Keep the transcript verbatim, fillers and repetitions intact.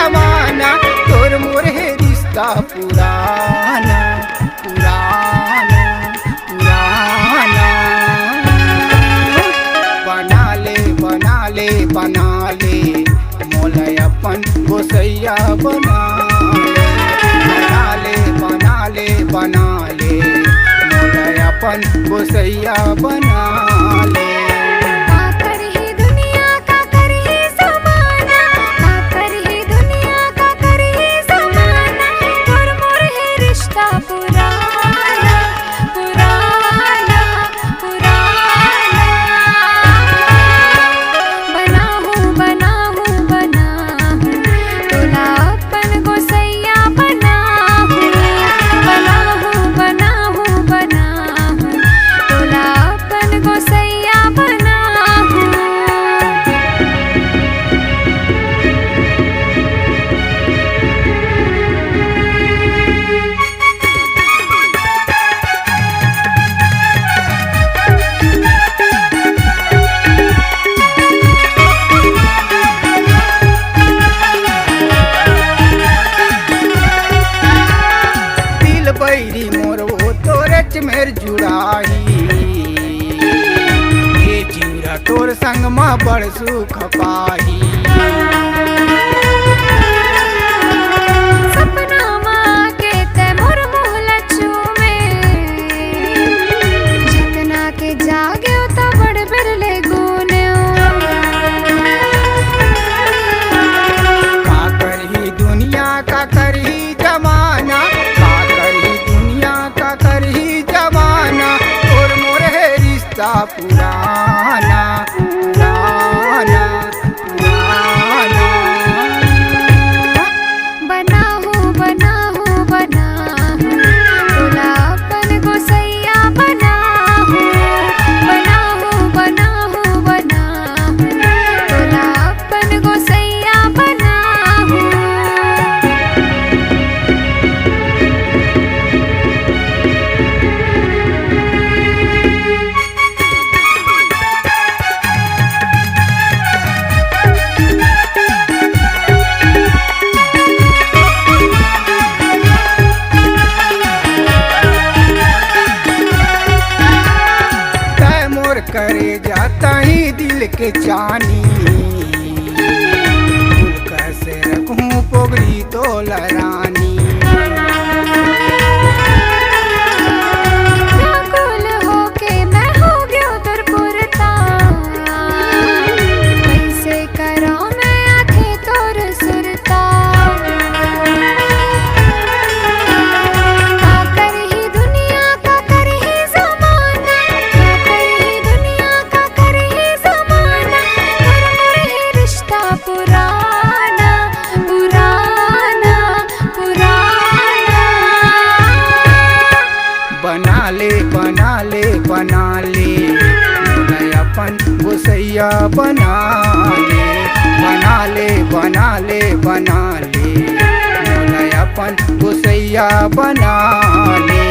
जमाना, तोर मोर हे रिश्ता पुराना, पुराना, पुराना। बना ले, बना ले, बना ले, मोला अपन गोसैया बना ले। बना ले, बना ले, बना ले, मोला अपन गोसैया बना ले। का करही दुनिया, का करही जमाना, का करही दुनिया, का करही जमाना, तोर मोर हे रिश्ता पुराना, पुराना, पुराना। बनाहूँ, बनाहूँ, बनाहूँ, तोला अपन गोसैया बनाहूँ, बनाहूँ, बनाहूँ, बनाहूँ, तोला अपन गोसैया बनाहूँ। दिल बैरी मोर, वो तोरेच मेर जुड़ाही। ये जिउरा तोर संग म बड़ सुख पाही। सपना म आके तै मोर मुँह ल चूमे, जितना के जागेव त बड़ बिरले गुनेव। का करही दुनिया, का करही जमाना, का करही दुनिया, का करही जमाना, तोर मोर हे रिश्ता पुराना, पुराना, पुराना। बनाहूँ, बनाहूँ, बनाहूँ, तोला अपन गोसैया बनाहूँ, बनाहूँ, बनाहूँ, बनाहूँ, तोला अपन गोसैया बनाहूँ। तै मोर करेजा तही दिल के चानी, फूल कस रखहूँ पोगरी तोला रानी। व्याकुल होके मैं हो गयो तोर पुरता, कैसे करो मैं आथे तोर सुरता। का करही दुनिया, का करही जमाना, का करही दुनिया, का करही जमाना, तोर मोर हे रिश्ता पुराना, पुराना, पुराना। बना ले, बना ले, बना ले, मोला अपन गोसैया बना ले। बना ले, बना ले, बना ले, मोला अपन गोसैया बना ले।